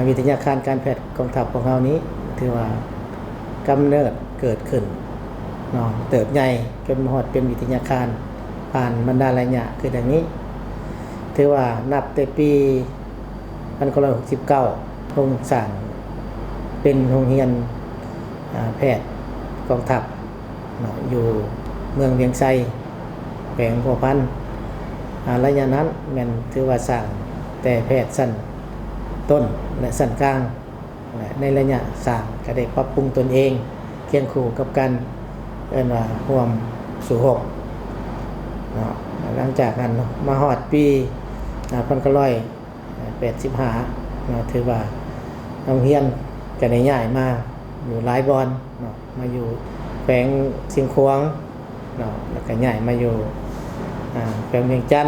ວິທະຍາຄານການແພດກອງທັບຂອງເຮົານີ້ ຖືວ່າກຳເນີດເກີດຂຶ້ນເນາະ ເຕີບໃຫຍ່ຈົນມາຮອດເປັນວິທະຍາຄານ ຜ່ານບັນດາໄລຍະຄືດັ່ງນີ້. ຖືວ່ານັບແຕ່ປີພັນເກົ້າຮ້ອຍຫົກສິບເກົ້າ ໂຮງສ້າງເປັນໂຮງຮຽນ ອາ ແພດກອງທັບເນາະ ຢູ່ເມືອງວຽງໄຊ ແຂວງພົວພັນ. ອາ ໄລຍະນັ້ນແມ່ນຖືວ່າສ້າງແຕ່ແພດຊັ້ນຕົ້ນ ແລະ ຊັ້ນກາງ ແລະ ໃນໄລຍະສ້າງກໍໄດ້ປັບປຸງຕົນເອງ ຄຽງຄູ່ກັບການເອີ້ນວ່າຮ່ວມສູ້ຮົບເນາະ. ຫຼັງຈາກນັ້ນເນາະ ມາຮອດປີ ອາ ພັນເກົ້າຮ້ອຍ ແປດສິບຫ້າເນາະ ຖືວ່າໂຮງຮຽນກໍໄດ້ຍ້າຍມາຢູ່ຫຼາຍບ່ອນເນາະ ມາຢູ່ແຂວງຊຽງຂວາງເນາະ ແລ້ວກໍຍ້າຍມາຢູ່ ອາ ແຂວງວຽງຈັນ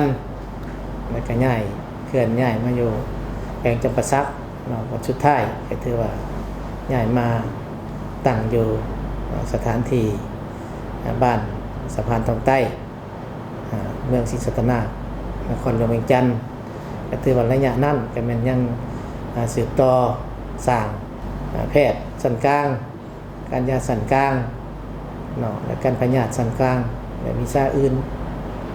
ແລ້ວກໍຍ້າຍ ເຄື່ອນຍ້າຍມາຢູ່ແຂວງຈຳປາສັກເນາະ. ບັດສຸດທ້າຍກໍຖືວ່າຍ້າຍມາຕັ້ງຢູ່ ອາ ສະຖານທີ່ ອາ ບ້ານສະພານທອງໃຕ້ ອາ ເມືອງສີສັດຕະນາກ ນະຄອນຫຼວງວຽງຈັນ. ກໍຖືວ່າໄລຍະນັ້ນກໍແມ່ນຍັງ ອາ ສືບຕໍ່ສ້າງ ອາ ແພດຊັ້ນກາງ, ການຢາຊັ້ນກາງເນາະ ແລະ ການພະຍາດຊັ້ນກາງ ແລະ ວິຊາອື່ນ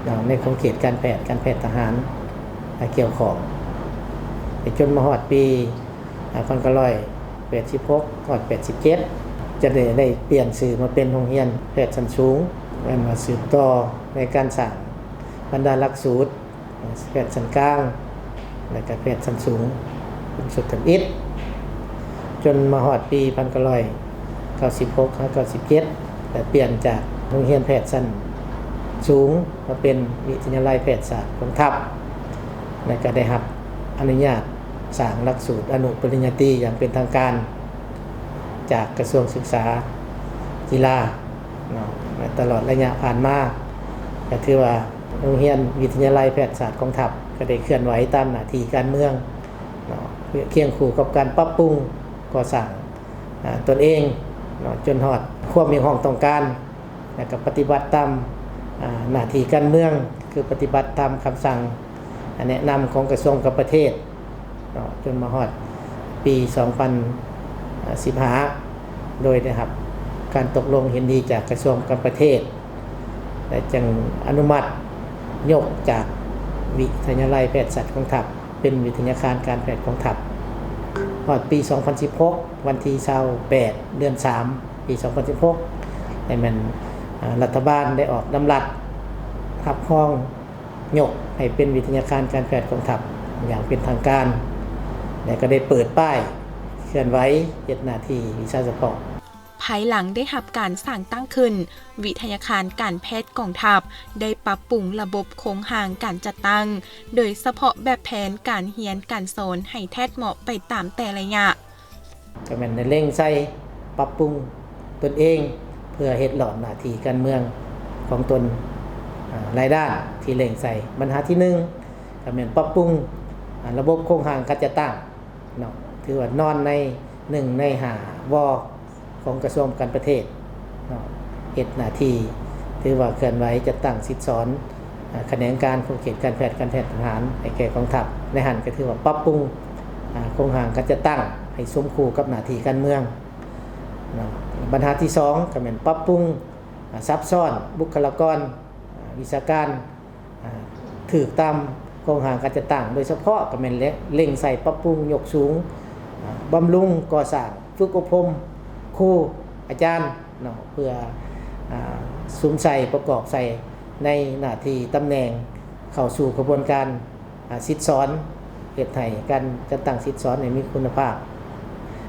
ເນາະ ໃນຂົງເຂດການແພດ, ການແພດທະຫານ ແລະ ກ່ຽວຂ້ອງ. ແລະ ຈົນມາຮອດປີ ອາ ພັນເກົ້າຮ້ອຍແປດສິບຫົກ ຮອດແປດສິບເຈັດ ຈະໄດ້ ໄດ້ປ່ຽນຊື່ມາເປັນໂຮງຮຽນແພດຊັ້ນສູງ ແມ່ນວ່າສືບຕໍ່ໃນການສ້າງບັນດາຫຼັກສູດແພດຊັ້ນກາງ ແລະ ກະແພດຊັ້ນສູງເປັນຊຸດທຳອິດ ຈົນມາຮອດປີພັນເກົ້າຮ້ອຍເກົ້າສິບຫົກ ຫາ ເກົ້າສິບເຈັດ ແລະ ປ່ຽນຈາກໂຮງຮຽນແພດຊັ້ນສູງມາເປັນວິທະຍາໄລແພດສາດກອງທັບ ແລະ ກະໄດ້ຮັບອະນຸຍາດ ສ້າງຫຼັກສູດອະນຸປະລິນຍາຕີຢ່າງເປັນທາງການ ຈາກກະຊວງສຶກສາກິລາເນາະ. ແລະ ຕະຫຼອດໄລຍະຜ່ານມາ ກໍຖືວ່າໂຮງຮຽນວິທະຍາໄລແພດສາດກອງທັບ ກໍໄດ້ເຄື່ອນໄຫວຕາມໜ້າທີ່ການເມືອງເນາະ ຄຽງຄູ່ກັບການປັບປຸງກໍ່ສ້າງ ອາ ຕົນເອງເນາະ ຈົນຮອດຄວາມຮຽກຮ້ອງຕ້ອງການ ແລະ ກໍປະຕິບັດຕາມ ອາ ໜ້າທີ່ການເມືອງ ຄືປະຕິບັດຕາມຄຳສັ່ງ ແນະນຳຂອງກະຊວງການຕ່າງປະເທດເນາະ ຈົນມາຮອດປີສອງພັນສິບຫ້າ ໂດຍໄດ້ຮັບການຕົກລົງເຫັນດີຈາກກະຊວງການຕ່າງປະເທດ ແລະ ຈຶ່ງອະນຸມັດຍົກຈາກວິທະຍາໄລແພດສາດກອງທັບ ເປັນວິທະຍາຄານການແພດກອງທັບ. ຮອດປີສອງພັນສິບຫົກ ວັນທີຊາວແປດ ເດືອນສາມ ປີສອງພັນສິບຫົກ ໄດ້ແມ່ນ ອາ ລັດຖະບານໄດ້ອອກດຳລັດຮັບຮອງ ຍົກໃຫ້ເປັນວິທະຍາຄານການແພດກອງທັບຢ່າງເປັນທາງການ ແລະ ກໍໄດ້ເປີດປ້າຍເຄື່ອນໄຫວເຮັດໜ້າທີ່ວິຊາສະເພາະ. ພາຍຫຼັງໄດ້ຮັບການສ້າງຕັ້ງຂຶ້ນ, ວິທະຍາຄານການແພດກອງທັບໄດ້ປັບປຸງລະບົບໂຄງຮ່າງການຈັດຕັ້ງ, ໂດຍສະເພາະແບບແຜນການຮຽນການສອນໃຫ້ແທດເໝາະໄປຕາມແຕ່ໄລຍະ. ກໍແມ່ນໄດ້ເລັ່ງໃສ່ປັບປຸງຕົນເອງ ເພື່ອເຮັດຫຼອດໜ້າທີ່ການເມືອງຂອງຕົນ ອາ ຫຼາຍດ້ານທີ່ເລັ່ງໃສ່. ບັນຫາທີໜຶ່ງ ກໍແມ່ນປັບປຸງ ອາ ລະບົບໂຄງຮ່າງການຈັດຕັ້ງເນາະ ຖືວ່ານອນໃນໜຶ່ງໃນຫ້າ ວ ຂອງກະຊວງການຕ່າງປະເທດເນາະ ເຮັດໜ້າທີ່ ຖືວ່າເຄື່ອນໄຫວຈັດຕັ້ງສິດສອນ ອາ ຂະແໜງການຂົງເຂດການແພດ, ການແພດທະຫານໃຫ້ແກ່ກອງທັບ. ໃນຫັ້ນກໍຖືວ່າປັບປຸງ ອາ ໂຄງຮ່າງການຈັດຕັ້ງໃຫ້ສົມຄູ່ກັບໜ້າທີ່ການເມືອງເນາະ. ບັນຫາທີສອງ ກໍແມ່ນປັບປຸງ ອາ ສັບຊ້ອນບຸກຄະລາກອນ ອາ ວິຊາການ ອາ ຖືກຕາມໂຄງຮ່າງການຈັດຕັ້ງ, ໂດຍສະເພາະກໍແມ່ນເລັງໃສ່ປັບປຸງຍົກສູງ ອາ ບຳລຸງກໍ່ສ້າງ ຝຶກອົບຮົມຄູອາຈານເນາະ ເພື່ອ ອາ ສຸມໃສ່ປະກອບໃສ່ໃນໜ້າທີ່ຕຳແໜ່ງ ເຂົ້າສູ່ຂະບວນການ ອາ ສິດສອນ ເຮັດໃຫ້ການຈັດຕັ້ງສິດສອນໃຫ້ມີຄຸນນະພາບ.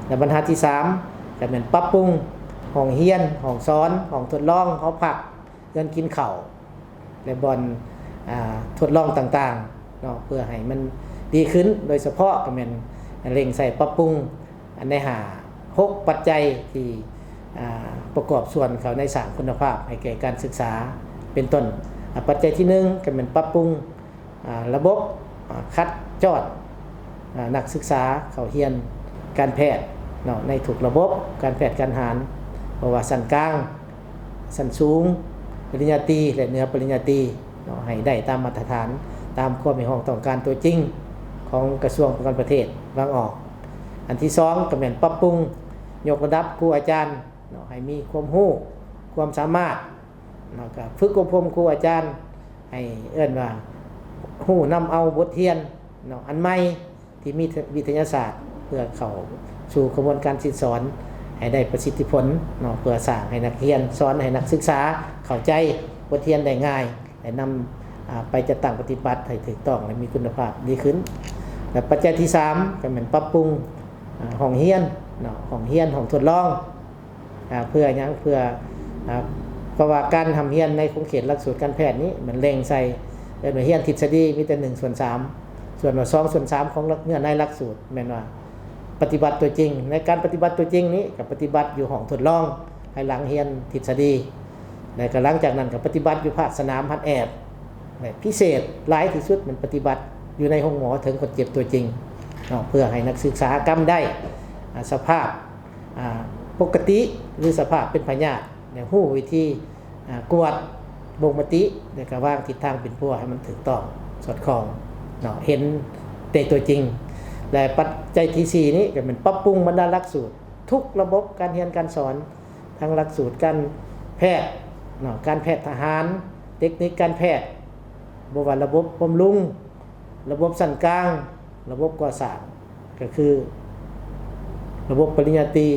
ແລະ ບັນຫາທີສາມ ກໍແມ່ນປັບປຸງຫ້ອງຮຽນ, ຫ້ອງສອນ, ຫ້ອງທົດລອງ, ຫໍພັກ, ເຮືອນກິນເຂົ້າ ແລະ ບ່ອນ ອາ ທົດລອງຕ່າງໆເນາະ ເພື່ອໃຫ້ມັນດີຂຶ້ນ, ໂດຍສະເພາະກໍແມ່ນເລັ່ງໃສ່ປັບປຸງ ອັນໃນຫ້າ ຫົກປັດໄຈທີ່ ອາ ປະກອບສ່ວນເຂົ້າໃນສ້າງຄຸນນະພາບໃຫ້ແກ່ການສຶກສາ ເປັນຕົ້ນ ອາ ປັດໄຈທີໜຶ່ງ ກໍແມ່ນປັບປຸງ ອາ ລະບົບ ອາ ຄັດຈອດ ອາ ນັກສຶກສາເຂົ້າຮຽນການແພດເນາະ ໃນທຸກລະບົບການແພດການທະຫານ ບໍ່ວ່າຊັ້ນກາງ, ຊັ້ນສູງ, ປະລິນຍາຕີ ແລະ ເໜືອປະລິນຍາຕີເນາະ ໃຫ້ໄດ້ຕາມມາດຕະຖານ ຕາມຄວາມຮຽກຮ້ອງຕ້ອງການຕົວຈິງຂອງກະຊວງປ້ອງກັນປະເທດວາງອອກ. ອັນທີສອງກໍແມ່ນປັບປຸງຍົກລະດັບຄູອາຈານເນາະ ໃຫ້ມີຄວາມຮູ້ຄວາມສາມາດເນາະ ກໍຝຶກອົບຮົມຄູອາຈານໃຫ້ເອີ້ນວ່າຮູ້ນຳເອົາບົດຮຽນເນາະ ອັນໃໝ່ ທີ່ມີວິທະຍາສາດ ເພື່ອເຂົ້າສູ່ຂະບວນການສິດສອນໃຫ້ໄດ້ປະສິດທິຜົນເນາະ ເພື່ອສ້າງໃຫ້ນັກຮຽນ ສອນໃຫ້ນັກສຶກສາເຂົ້າໃຈບົດຮຽນໄດ້ງ່າຍ ແລະ ນຳ ອາ ໄປຈັດຕັ້ງປະຕິບັດໃຫ້ຖືກຕ້ອງ ແລະ ມີຄຸນນະພາບດີຂຶ້ນ. ແລະ ປັດໄຈທີສາມ ກໍແມ່ນປັບປຸງ ອາ ຫ້ອງຮຽນເນາະ ຫ້ອງຮຽນ ຫ້ອງທົດລອງ ອາ ເພື່ອຫຍັງ? ເພື່ອ ອາ ເພາະວ່າການຮ່ຳຮຽນໃນຂົງເຂດຫຼັກສູດການແພດນີ້ ມັນເລັ່ງໃສ່ ເອີ້ນວ່າຮຽນທິດສະດີມີແຕ່ໜຶ່ງສ່ວນສາມ ສ່ວນວ່າສອງສ່ວນສາມຂອງເນື້ອໃນຫຼັກສູດແມ່ນວ່າປະຕິບັດຕົວຈິງ. ໃນການປະຕິບັດຕົວຈິງນີ້ ກໍປະຕິບັດຢູ່ຫ້ອງທົດລອງ ພາຍຫຼັງຮຽນທິດສະດີ ແລະ ກໍຫຼັງຈາກນັ້ນກໍປະຕິບັດຢູ່ພາກສະໜາມຮັດແອບ ແລະ ພິເສດຫຼາຍທີ່ສຸດແມ່ນປະຕິບັດຢູ່ໃນໂຮງໝໍເຖິງຄົນເຈັບຕົວຈິງເນາະ ເພື່ອໃຫ້ນັກສຶກສາກຳໄດ້ ອາ ສະພາບ ອາ ປົກກະຕິ ຫຼື ສະພາບເປັນພະຍາດ ແລະ ຮູ້ວິທີ ອາ ກວດບົ່ງມະຕິ ແລະ ກະວາງທິດທາງປິ່ນປົວໃຫ້ມັນຖືກຕ້ອງສອດຄ່ອງເນາະ ເຫັນແຕ່ຕົວຈິງ. ແລະ ປັດໄຈທີສີ່ນີ້ກໍແມ່ນປັບປຸງບັນດາຫຼັກສູດ ທຸກລະບົບການຮຽນການສອນ ທັງຫຼັກສູດການແພດເນາະ ການແພດທະຫານ ເຕັກນິກການແພດ ບໍ່ວ່າລະບົບບຳລຸງ ລະບົບຊັ້ນກາງ ລະບົບກໍ່ສ້າງ ກໍຄືລະບົບປະລິນຍາຕີ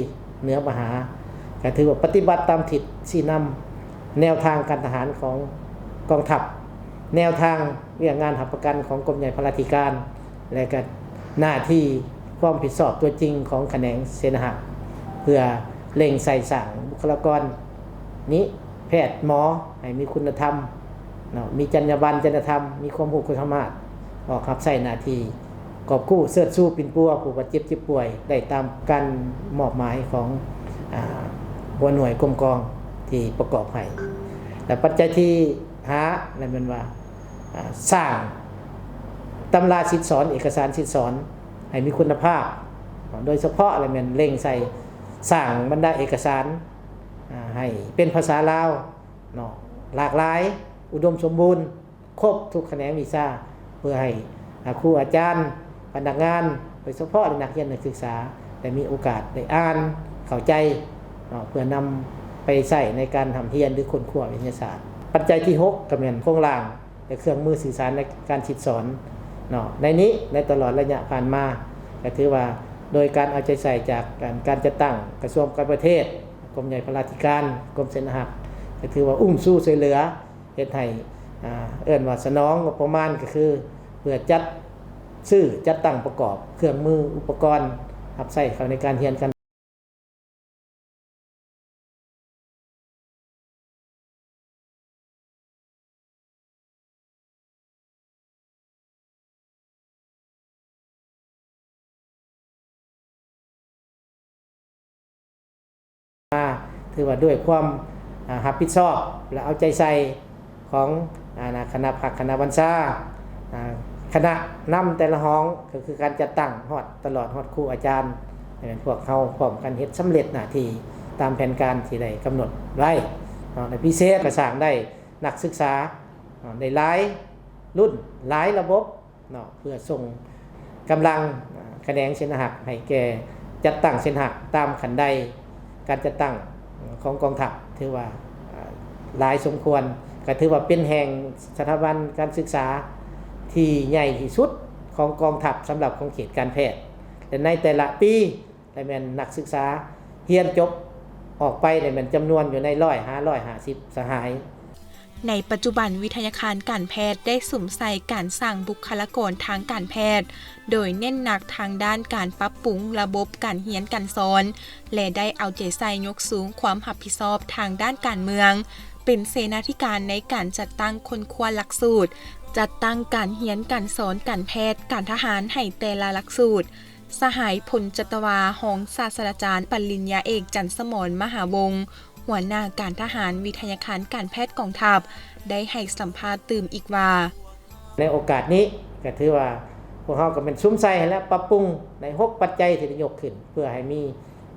ເໜືອມະຫາ ກໍຖືວ່າປະຕິບັດຕາມທິດຊີ້ນຳແນວທາງການທະຫານຂອງກອງທັບ, ແນວທາງວຽກງານຮັບປະກັນຂອງກົມໃຫຍ່ພະລາທິການ ແລະ ກໍໜ້າທີ່ຄວາມຜິດຊອບຕົວຈິງຂອງຂະແໜງເສນາຮັກ ເພື່ອເລັ່ງໃສ່ສ້າງບຸກຄະລາກອນນິແພດໝໍໃຫ້ມີຄຸນນະທຳເນາະ ມີຈັນຍາບັນ ຈັນຍະທຳ ມີຄວາມຮູ້ຄວາມສາມາດ ອອກຮັບໃຊ້ໜ້າທີ່ ກອບກູ້ເຊີດຊູປິ່ນປົວຜູ້ບາດເຈັບເຈັບປ່ວຍ ໄດ້ຕາມການມອບໝາຍຂອງ ອາ ຫົວໜ່ວຍກົມກອງທີ່ປະກອບໃຫ້. ແລະ ປັດໄຈທີຫ້າ ນັ້ນແມ່ນວ່າ ອາ ສ້າງຕຳລາສິດສອນ ເອກະສານສິດສອນໃຫ້ມີຄຸນນະພາບ ໂດຍສະເພາະລະແມ່ນເລັ່ງໃສ່ສ້າງບັນດາເອກະສານ ອາ ໃຫ້ເປັນພາສາລາວເນາະ ຫຼາກຫຼາຍ ອຸດົມສົມບູນ ຄົບທຸກຂະແໜງວິຊາ ເພື່ອໃຫ້ ອາ ຄູອາຈານ ພະນັກງານ ໂດຍສະເພາະນັກຮຽນນັກສຶກສາ ໄດ້ມີໂອກາດໄດ້ອ່ານເຂົ້າໃຈເນາະ ເພື່ອນຳໄປໃຊ້ໃນການຮ່ຳຮຽນ ຫຼື ຄົ້ນຄວ້າວິທະຍາສາດ. ປັດໄຈທີຫົກ ກໍແມ່ນໂຄງລ່າງ ແລະ ເຄື່ອງມືສື່ສານໃນການສິດສອນເນາະ ໃນນີ້ ໃນຕະຫຼອດໄລຍະຜ່ານມາ ກໍຖືວ່າໂດຍການເອົາໃຈໃສ່ຈາກການ ການຈັດຕັ້ງກະຊວງການປະເທດ, ກົມໃຫຍ່ພະລາທິການ, ກົມເສນາຮັກ ກໍຖືວ່າອຸ້ມຊູຊ່ວຍເຫຼືອ ເຮັດໃຫ້ ອາ ເອີ້ນວ່າສະໜອງງົບປະມານ ກໍຄືເພື່ອຈັດຊື້ຈັດຕັ້ງປະກອບເຄື່ອງມືອຸປະກອນຮັບໃຊ້ເຂົ້າໃນການຮຽນການ ມາ ຖືວ່າດ້ວຍຄວາມ ອາ ຮັບຜິດຊອບ ແລະ ເອົາໃຈໃສ່ຂອງ ອາ ຄະນະພັກ ຄະນະບັນຊາ ອາ ຄະນະນຳແຕ່ລະຫ້ອງ ກໍຄືການຈັດຕັ້ງຮອດ ຕະຫຼອດຮອດຄູອາຈານ ໃຫ້ແມ່ນພວກເຮົາພ້ອມກັນເຮັດສຳເລັດໜ້າທີ່ຕາມແຜນການທີ່ໄດ້ກຳນົດໄວ້ເນາະ ໃນພິເສດກໍສ້າງໄດ້ນັກສຶກສາເນາະ ໄດ້ຫຼາຍລຸ້ນ ຫຼາຍລະບົບ ເນາະ ເພື່ອສົ່ງກຳລັງ ອາ ຂະແໜງເສນາຮັກໃຫ້ແກ່ ຈັດຕັ້ງເສນາຮັກຕາມຂັ້ນໄດການຈັດຕັ້ງຂອງກອງທັບ ຖືວ່າ ອາ ຫຼາຍສົມຄວນ ກໍຖືວ່າເປັນແຫ່ງສະຖາບັນການສຶກສາທີ່ໃຫຍ່ທີ່ສຸດຂອງກອງທັບສຳລັບຂົງເຂດການແພດ ແລະ ໃນແຕ່ລະປີ ໄດ້ແມ່ນນັກສຶກສາຮຽນຈົບອອກໄປໄດ້ແມ່ນຈຳນວນຢູ່ໃນຮ້ອຍຫາຮ້ອຍຫ້າສິບສະຫາຍ. ໃນປັດຈຸບັນ ວິທະຍາຄານການແພດໄດ້ສຸມໃສ່ການສ້າງບຸກຄະລາກອນທາງການແພດ ໂດຍເນັ້ນໜັກທາງດ້ານການປັບປຸງລະບົບການຮຽນການສອນ ແລະ ໄດ້ເອົາໃຈໃສ່ຍົກສູງຄວາມຮັບຜິດຊອບທາງດ້ານການເມືອງ ເປັນເສນາທິການໃນການຈັດຕັ້ງຄົ້ນຄວ້າຫຼັກສູດ, ຈັດຕັ້ງການຮຽນການສອນການແພດ, ການທະຫານໃຫ້ແຕ່ລະຫຼັກສູດ. ສະຫາຍ ພົນຈັດຕະວາ ຮອງສາດສະດາຈານ ປະລິນຍາເອກ ຈັນສະໝອນ ມະຫາວົງ ຫົວໜ້າການທະຫານ ວິທະຍາຄານການແພດກອງທັບ ໄດ້ໃຫ້ສຳພາດຕື່ມອີກວ່າ ໃນໂອກາດນີ້ກໍຖືວ່າ ພວກເຮົາກໍແມ່ນສຸມໃສ່ຫັ້ນແຫຼະ ປັບປຸງໃນຫົກປັດໄຈທີ່ໄດ້ຍົກຂຶ້ນ ເພື່ອໃຫ້ມີ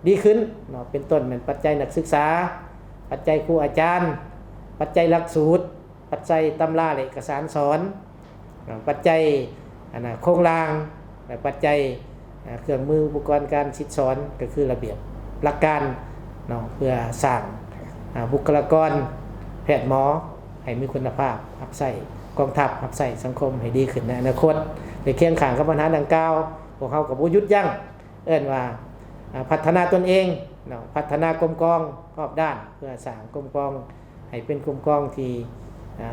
ດີຂຶ້ນເນາະ ເປັນຕົ້ນແມ່ນປັດໄຈນັກສຶກສາ, ປັດໄຈຄູອາຈານ, ປັດໄຈຫຼັກສູດ, ປັດໄຈຕຳລາ ແລະ ເອກະສານສອນ, ປັດໄຈ ອັນນ່າ ໂຄງລ່າງ ແລະ ປັດໄຈ ເຄື່ອງມືອຸປະກອນການສິດສອນ ກໍຄືລະບຽບຫຼັກການເນາະ ເພື່ອສ້າງ ອາ ບຸກຄະລາກອນແພດໝໍໃຫ້ມີຄຸນນະພາບ ຮັບໃຊ້ກອງທັບ ຮັບໃຊ້ສັງຄົມໃຫ້ດີຂຶ້ນໃນອະນາຄົດ. ແລະ ຄຽງຂ້າງກັບບັນຫາດັ່ງກ່າວ, ພວກເຮົາກໍບໍ່ຢຸດຢັ້ງ ເອີ້ນວ່າ ອາ ພັດທະນາຕົນເອງເນາະ, ພັດທະນາກົມກອງຮອບດ້ານ ເພື່ອສ້າງກົມກອງໃຫ້ເປັນກົມກອງທີ່ ອາ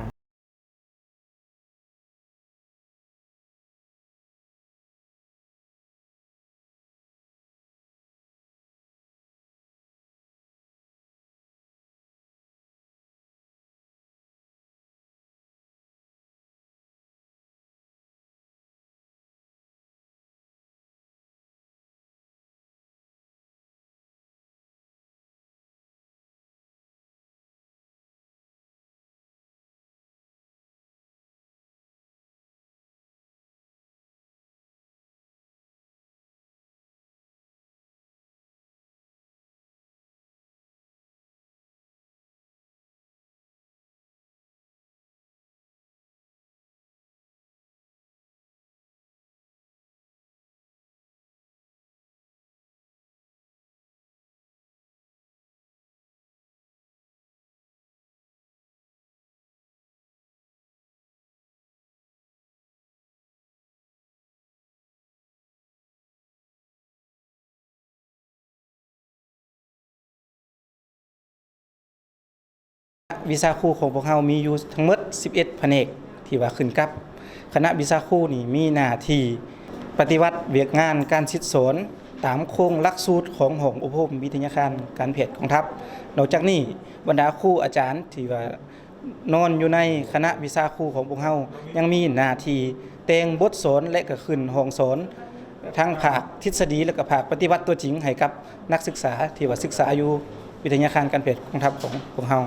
ວິຊາຄູຂອງພວກເຮົາມີຢູ່ທັງໝົດສິບເອັດພະແນກ ທີ່ວ່າຂຶ້ນກັບຄະນະວິຊາຄູນີ້ ມີໜ້າທີ່ປະຕິບັດວຽກງານການສິດສອນຕາມໂຄງຫຼັກສູດຂອງຫ້ອງອົບຮົມວິທະຍາຄານການແພດກອງທັບ. ນອກຈາກນີ້, ບັນດາຄູອາຈານທີ່ວ່າ ນອນຢູ່ໃນຄະນະວິຊາຄູຂອງພວກເຮົາ ຍັງມີໜ້າທີ່ແຕ່ງບົດສອນ ແລະ ກໍຂຶ້ນຫ້ອງສອນ ທັງພາກທິດສະດີ ແລະ ກໍພາກປະຕິບັດຕົວຈິງໃຫ້ກັບນັກສຶກສາທີ່ວ່າສຶກສາຢູ່ວິທະຍາຄານການແພດກອງທັບຂອງພວກເຮົາ.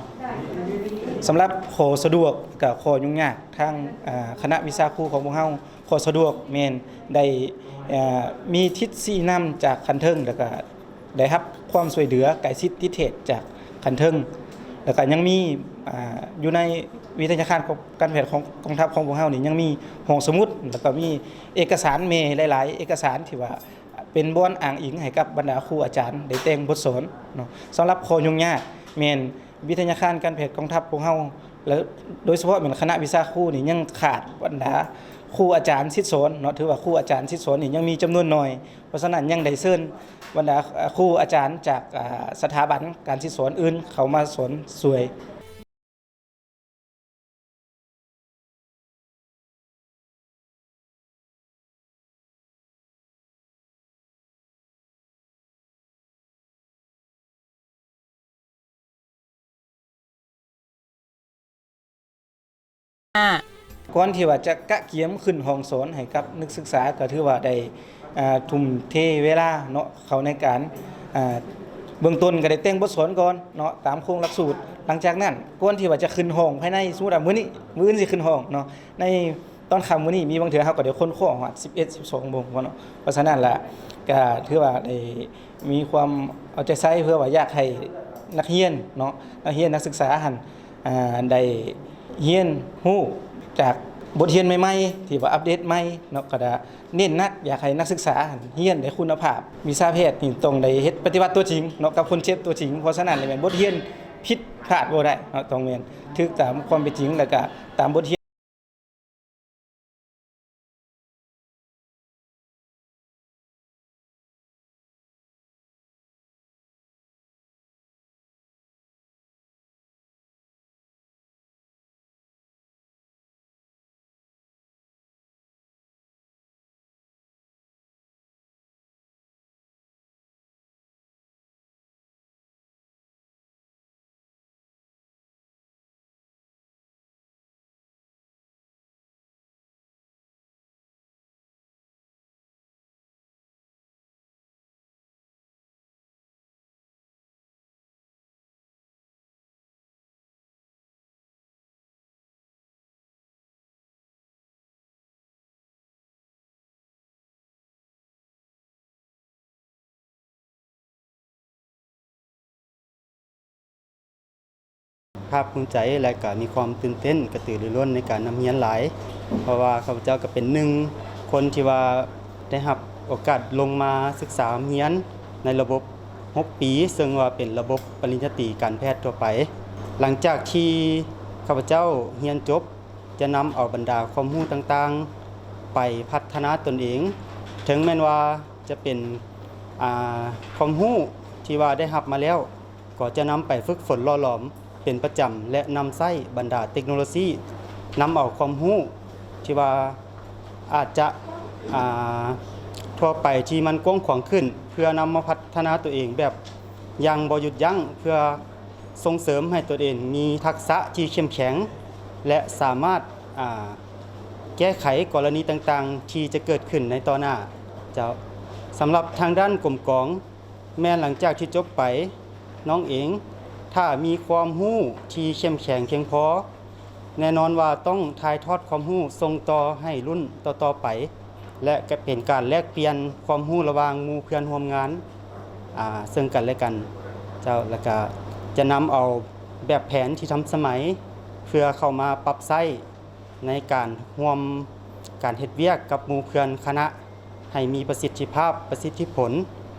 ສຳລັບຂໍ້ສະດວກ ແລະ ກໍຂໍ້ຫຍຸ້ງຍາກ ທາງ ອາ ຄະນະວິຊາຄູຂອງພວກເຮົາ ຂໍ້ສະດວກແມ່ນໄດ້ ເອີ ມີທິດຊີ້ນຳຈາກຂັ້ນເທິງ ແລ້ວກະໄດ້ຮັບຄວາມຊ່ວຍເຫຼືອໃກ້ຊິດຕິດເທດຈາກຂັ້ນເທິງ ແລ້ວກະຍັງມີ ອາ ຢູ່ໃນວິທະຍາຄານການແພດຂອງກອງທັບຂອງພວກເຮົານີ້ ຍັງມີຫ້ອງສະໝຸດ ແລ້ວກະມີເອກະສານແມ່ຫຼາຍໆເອກະສານ ທີ່ວ່າເປັນບ່ອນອ້າງອີງໃຫ້ກັບບັນດາຄູອາຈານໄດ້ແຕ່ງບົດສອນເນາະ. ສຳລັບຂໍ້ຫຍຸ້ງຍາກແມ່ນ ວິທະຍາຄານການແພດກອງທັບພວກເຮົາ ແລະ ໂດຍສະເພາະແມ່ນຄະນະວິຊາຄູນີ້ຍັງຂາດບັນດາຄູອາຈານສິດສອນເນາະ, ຖືວ່າຄູອາຈານສິດສອນນີ້ຍັງມີຈຳນວນໜ້ອຍ. ເພາະສະນັ້ນຍັງໄດ້ເຊີນບັນດາ ອາ ຄູອາຈານຈາກ ອາ ສະຖາບັນການສິດສອນອື່ນເຂົ້າມາສອນຊ່ວຍ. ກ່ອນທີ່ວ່າຈະກະກຽມຂຶ້ນຫ້ອງສອນໃຫ້ກັບນັກສຶກສາ ກໍຖືວ່າໄດ້ ອ່າ ທຸ່ມເທເວລາເນາະ ເຂົ້າໃນການ ອ່າ ເບື້ອງຕົ້ນກໍໄດ້ແຕ່ງບົດສອນກ່ອນເນາະ ຕາມໂຄງຫຼັກສູດ. ຫຼັງຈາກນັ້ນ ກ່ອນທີ່ວ່າຈະຂຶ້ນຫ້ອງພາຍໃນ ສົມມຸດວ່າມື້ນີ້ ມື້ອື່ນຊິຂຶ້ນຫ້ອງເນາະ ໃນຕອນຄ່ຳມື້ນີ້ ມີບາງເທື່ອເຮົາກໍໄດ້ຄົ້ນຄວ້າຮອດສິບເອັດ ສິບສອງໂມງພຸ້ນເນາະ. ເພາະສະນັ້ນລະ ກໍຖືວ່າໄດ້ມີຄວາມເອົາໃຈໃສ່ ເພື່ອວ່າຢາກໃຫ້ນັກຮຽນເນາະ ນັກຮຽນ ນັກສຶກສາຫັ້ນ ອ່າ ໄດ້ຮຽນຮູ້ຈາກບົດຮຽນໃໝ່ໆ ທີ່ວ່າອັບເດດໃໝ່ເນາະ. ກໍໄດ້ເນັ້ນໜັກຢາກໃຫ້ນັກສຶກສາຫັ້ນຮຽນໄດ້ຄຸນນະພາບ. ວິຊາແພດນີ້ຕ້ອງໄດ້ເຮັດປະຕິບັດຕົວຈິງເນາະ ກັບຄົນເຈັບຕົວຈິງ. ເພາະສະນັ້ນແມ່ນບົດຮຽນຜິດພາດບໍ່ໄດ້ເນາະ ຕ້ອງແມ່ນຖືກຕາມຄວາມເປັນຈິງ ແລ້ວກະຕາມບົດຮຽນ. ພາກພູມໃຈ ແລະ ກະມີຄວາມຕື່ນເຕັ້ນກະຕືລືລົ້ນໃນການນຳຮຽນຫຼາຍ ເພາະວ່າຂ້າພະເຈົ້າກະເປັນໜຶ່ງຄົນທີ່ວ່າໄດ້ຮັບ ໂອກາດລົງມາສຶກສາຮຽນໃນລະບົບຫົກປີ ເຊິ່ງວ່າເປັນລະບົບປະລິນຍາຕີການແພດທົ່ວໄປ. ຫຼັງຈາກທີ່ຂ້າພະເຈົ້າຮຽນຈົບ ຈະນຳເອົາບັນດາຄວາມຮູ້ຕ່າງໆໄປພັດທະນາຕົນເອງ, ເຖິງແມ່ນວ່າຈະເປັນ ອ່າ ຄວາມຮູ້ທີ່ວ່າໄດ້ຮັບມາແລ້ວ ກໍຈະນຳໄປຝຶກຝົນຫຼໍ່ຫຼອມເປັນປະຈຳ ແລະ ນຳໃຊ້ບັນດາເຕັກໂນໂລຊີ, ນຳເອົາຄວາມຮູ້ທີ່ວ່າອາດຈະ ອ່າ ທົ່ວໄປທີ່ມັນກວ້າງຂວາງຂຶ້ນ ເພື່ອນຳມາພັດທະນາຕົວເອງແບບຢ່າງບໍ່ຢຸດຢັ້ງ ເພື່ອສົ່ງເສີມໃຫ້ຕົນເອງມີທັກສະທີ່ເຂັ້ມແຂງ ແລະ ສາມາດ ອ່າ ແກ້ໄຂກໍລະນີຕ່າງໆທີ່ຈະເກີດຂຶ້ນໃນຕໍ່ໜ້າ. ເຈົ້າ, ສຳລັບທາງດ້ານກົມກອງ ແມ່ນຫຼັງຈາກທີ່ຈົບໄປ, ນ້ອງເອງຖ້າມີຄວາມຮູ້ທີ່ເຂັ້ມແຂງພຽງພໍ, ແນ່ນອນວ່າຕ້ອງຖ່າຍທອດຄວາມຮູ້ສົ່ງຕໍ່ໃຫ້ລຸ້ນຕໍ່ໆໄປ ແລະ ກະເປັນການແລກປ່ຽນຄວາມຮູ້ລະຫວ່າງໝູ່ເພື່ອນຮ່ວມງານ ອ່າ ເຊິ່ງກັນແລະກັນ. ເຈົ້າ, ແລ້ວກະຈະນຳເອົາແບບແຜນທີ່ທັນສະໄໝ ເພື່ອເຂົ້າມາປັບໃຊ້ໃນການຮ່ວມການເຮັດວຽກກັບໝູ່ເພື່ອນຄະນະ ໃຫ້ມີປະສິດທິພາບ, ປະສິດທິຜົນ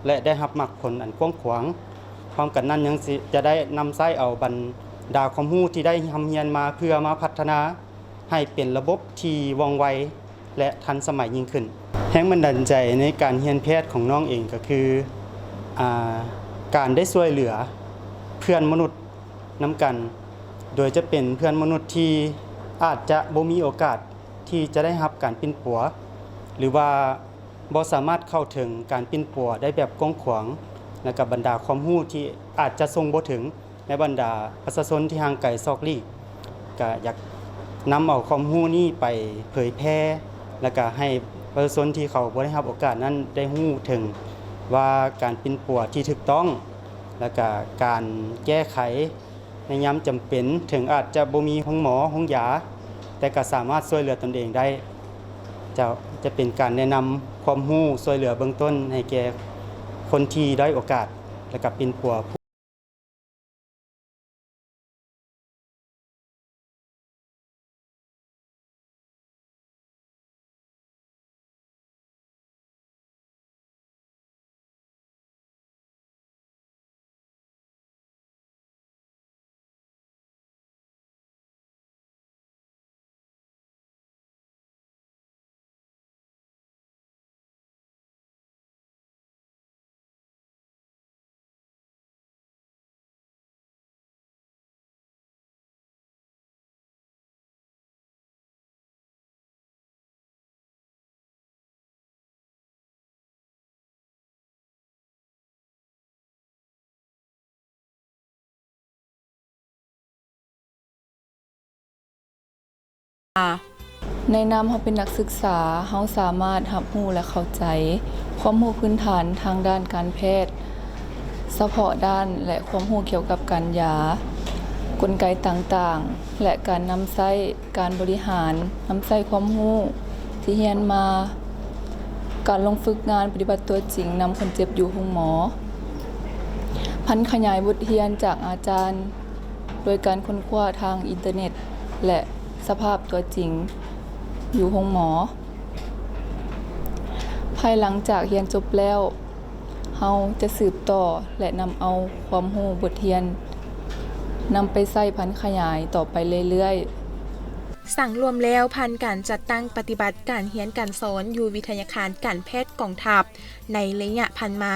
ແລະ ໄດ້ຮັບໝາກຜົນອັນກວ້າງຂວາງ. ພ້ອມກັນນັ້ນຍັງຊິ ຈະໄດ້ນຳໃຊ້ເອົາບັນດາຄວາມຮູ້ທີ່ໄດ້ຮ່ຳຮຽນມາ ເພື່ອມາພັດທະນາໃຫ້ເປັນລະບົບທີ່ວ່ອງໄວ ແລະ ທັນສະໄໝຍິ່ງຂຶ້ນ. ແຮງບັນດານໃຈໃນການຮຽນແພດຂອງນ້ອງເອງກໍຄື ອ່າ ການໄດ້ຊ່ວຍເຫຼືອເພື່ອນມະນຸດນຳກັນ, ໂດຍຈະເປັນເພື່ອນມະນຸດທີ່ອາດຈະບໍ່ມີໂອກາດ ທີ່ຈະໄດ້ຮັບການປິ່ນປົວ ຫຼືວ່າບໍ່ສາມາດເຂົ້າເຖິງການປິ່ນປົວໄດ້ແບບກວ້າງຂວາງ ແລະ ກະບັນດາຄວາມຮູ້ທີ່ອາດຈະສົ່ງບໍ່ເຖິງໃນບັນດາປະຊາຊົນທີ່ຫ່າງໄກສອກຫຼີກ. ກະຢາກນຳເອົາຄວາມຮູ້ນີ້ໄປເຜີຍແຜ່ ແລະ ກະໃຫ້ປະຊາຊົນທີ່ເຂົາບໍ່ໄດ້ຮັບໂອກາດນັ້ນໄດ້ຮູ້ເຖິງວ່າການປິ່ນປົວທີ່ຖືກຕ້ອງ ແລະ ກະການແກ້ໄຂ ໃນຍາມຈຳເປັນ, ເຖິງອາດຈະບໍ່ມີໂຮງໝໍ, ໂຮງຢາ, ແຕ່ກໍສາມາດຊ່ວຍເຫຼືອຕົນເອງໄດ້. ເຈົ້າ, ຈະເປັນການແນະນຳຄວາມຮູ້ຊ່ວຍເຫຼືອເບື້ອງຕົ້ນໃຫ້ແກ່ຄົນທີ່ດ້ອຍໂອກາດ ແລະ ກໍປິ່ນປົວ. ໃນນາມເຮົາເປັນນັກສຶກສາ, ເຮົາສາມາດຮັບຮູ້ ແລະ ເຂົ້າໃຈຄວາມຮູ້ພື້ນຖານທາງດ້ານການແພດສະເພາະດ້ານ ແລະ ຄວາມຮູ້ກ່ຽວກັບການຢາ, ກົນໄກຕ່າງໆ ແລະ ການນຳໃຊ້ ການບໍລິຫານ, ນຳໃຊ້ຄວາມຮູ້ທີ່ຮຽນມາ, ການລົງຝຶກງານປະຕິບັດຕົວຈິງນຳຄົນເຈັບຢູ່ໂຮງໝໍ, ຜັນຂະຫຍາຍບົດຮຽນຈາກອາຈານ ໂດຍການຄົ້ນຄວ້າທາງອິນເຕີເນັດ ແລະ ສະພາບຕົວຈິງຢູ່ໂຮງໝໍ. ພາຍຫຼັງຈາກຮຽນຈົບແລ້ວ, ເຮົາຈະສືບຕໍ່ ແລະ ນຳເອົາຄວາມຮູ້ບົດຮຽນ ນຳໄປໃຊ້ຜັນຂະຫຍາຍຕໍ່ໄປເລື້ອຍໆ. ສັງລວມແລ້ວ, ຜ່ານການຈັດຕັ້ງປະຕິບັດການຮຽນການສອນຢູ່ວິທະຍາຄານການແພດກອງທັບໃນໄລຍະຜ່ານມາ,